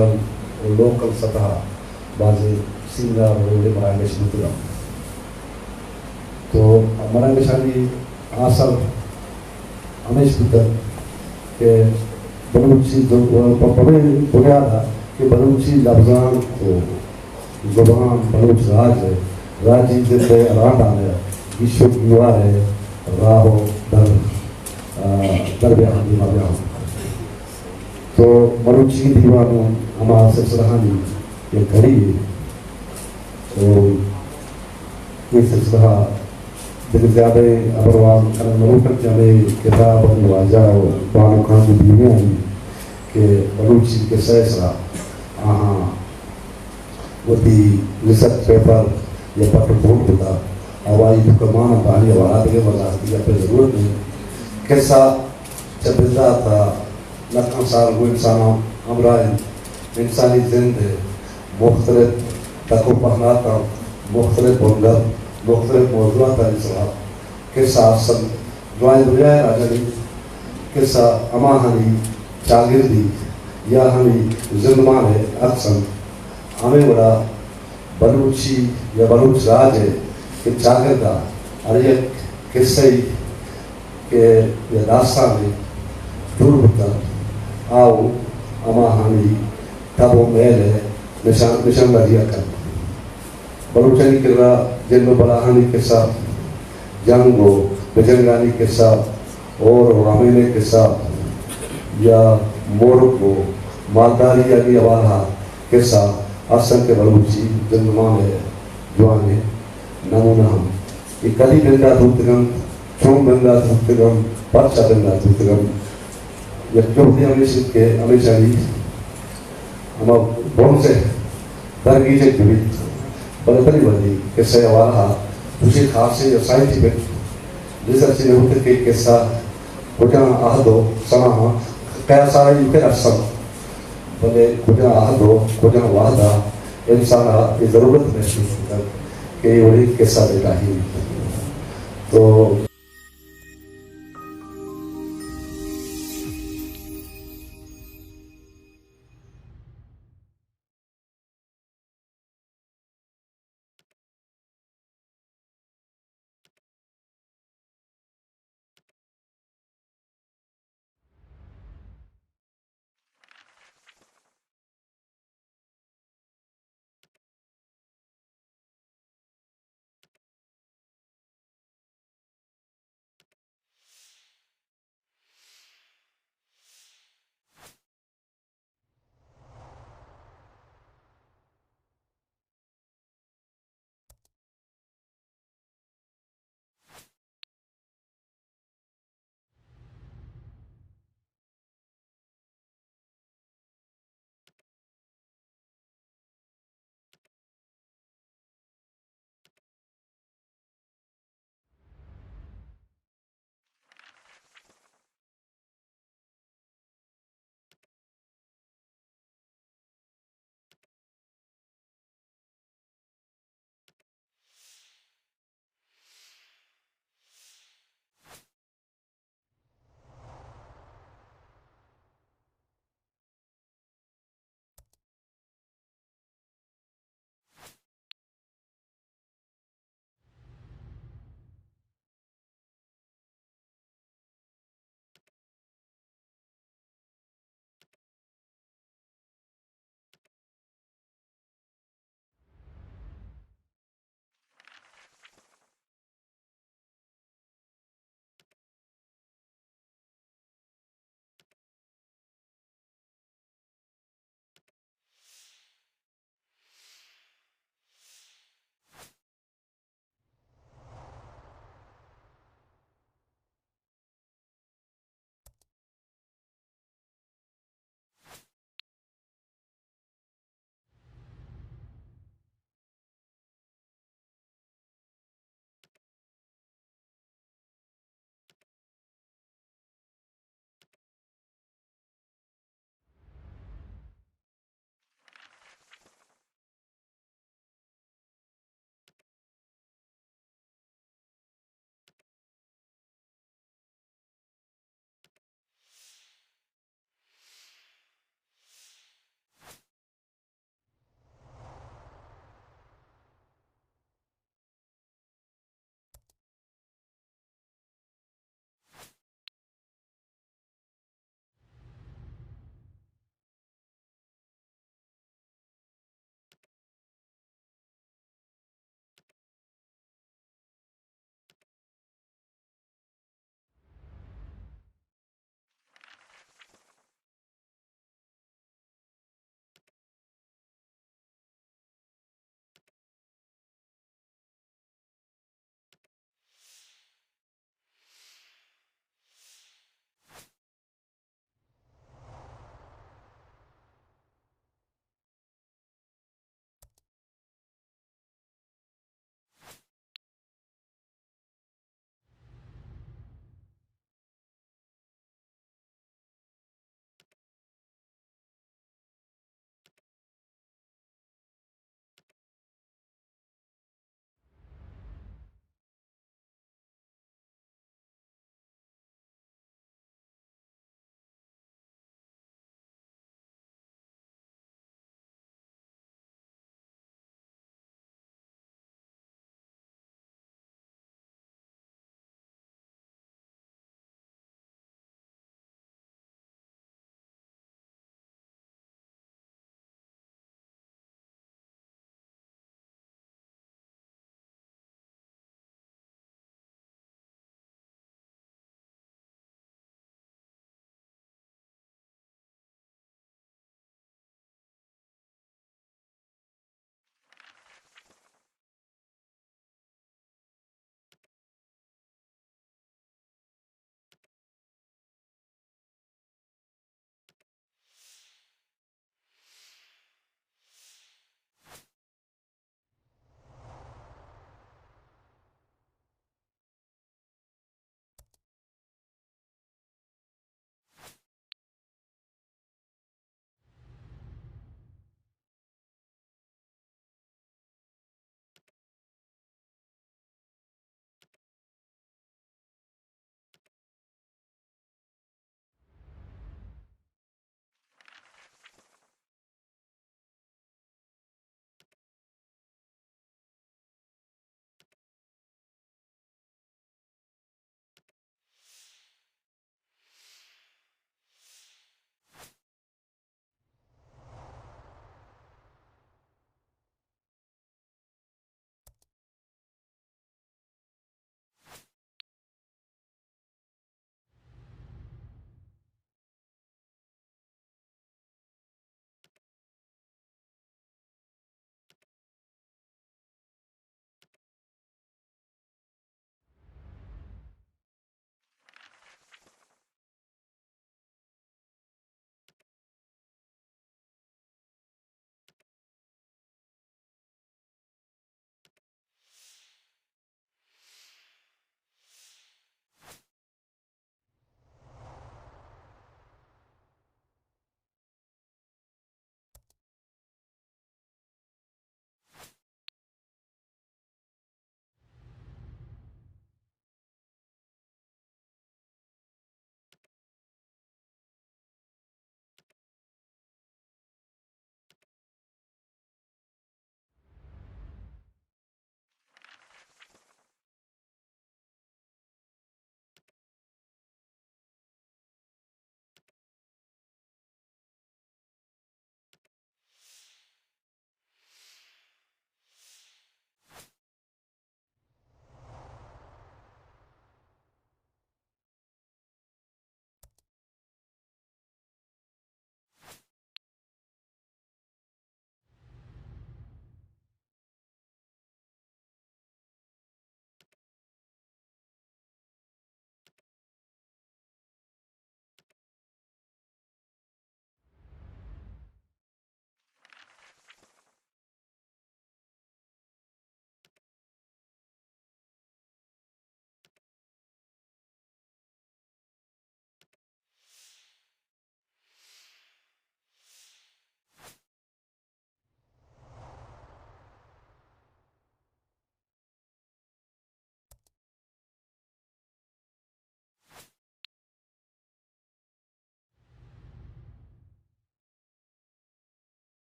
ءُ لوکل سطح ءَ بازیں سیمینار ءُ وڑیں مراگش بوتگ اَنت۔ تو مراگشانی آسر ہمیش بوتگ کہ بلوچی زب-، پہ ہمے بنیاد ءَ کہ بلوچی لبزانک ءُ زبان بلوچ راج ءِ راجی زند ءِ ارانڈان ءِ گیش ءُ گیوار ءِ راہ ءُ در، آ، در بیاہاں، دیما بیاہاں۔ تو مروچی دیوان ءُ ہما سلسلہانی یک گھڑی یے۔ تو اے سلسلہ دگہ زیادہ ہبر ءُ ہبر کنگ نہ لوٹاں کہ ہمے کتاب ءِ واجہ ءُ بانکانی دیوانی کہ بلوچی قصہ ءِ سرا آہاں وتی ریسرچ پیپر یا پٹ ءُ پول کتگ، آوائی تو کمان ءَ بانی حوالہ دگہ وضاحتی گپے ضرورت نہیں۔ قصہ چہ بندات ءَ لکاں سال گوں انساناں ہمراہ اِنت۔ انسانی زند ءِ مختلف تک ءُ پہناتاں، مختلف بنگپ، مختلف موضوعاتانی سرا قصہ است اَنت۔ درائیں دنیا ءِ راجانی قصہ ہماہانی چاگردی یا ہمے زندمان ءِ عکس اَنت۔ ہمے وڑا بلوچی یا بلوچ راج ءِ کہ چاگرد ءَ ہر یک قصہ ءَ کہ یا داستانے جوڑ بوتگ، آ وَ ہماہانی تب ءُ میل ءِ نشان، نشاندہی ءَ کنت۔ بلوچانی کرا جن ءُ بلاہانی قصہ، جنگ ءُ بجنگانی قصہ، ہور ءُ ہامین ءِ قصہ یا مورک ءُ مالداریانی حوالہ ءَ قصہ است اَنت کہ بلوچی زندمان ءِ جوانیں نمونہ اَنت۔ اے کدی بندات بوتگ اَنت، چون بندات بوتگ اَنت، پرچا بندات بوتگ اَنت؟ یک جہدے ہمیش اِنت کہ ہمیشانی ہما بنز ءِ درگیجگ بہ بیت، بلے بلے وھدی قصہ ءِ حوالہ ءَ گوشے خاصیں یا سائنٹیفک ریسرچے نہ بوتگ کہ قصہ کجام عہد ءُ سماں کیا سال ءَ یوکر است اَنت، بلے کجام عہد ءُ کجام وھد ءَ انسان ءَ اے ضرورت محسوس بوتگ کہ اے وڑیں قصہ ڈیٹاہی بیت۔ تو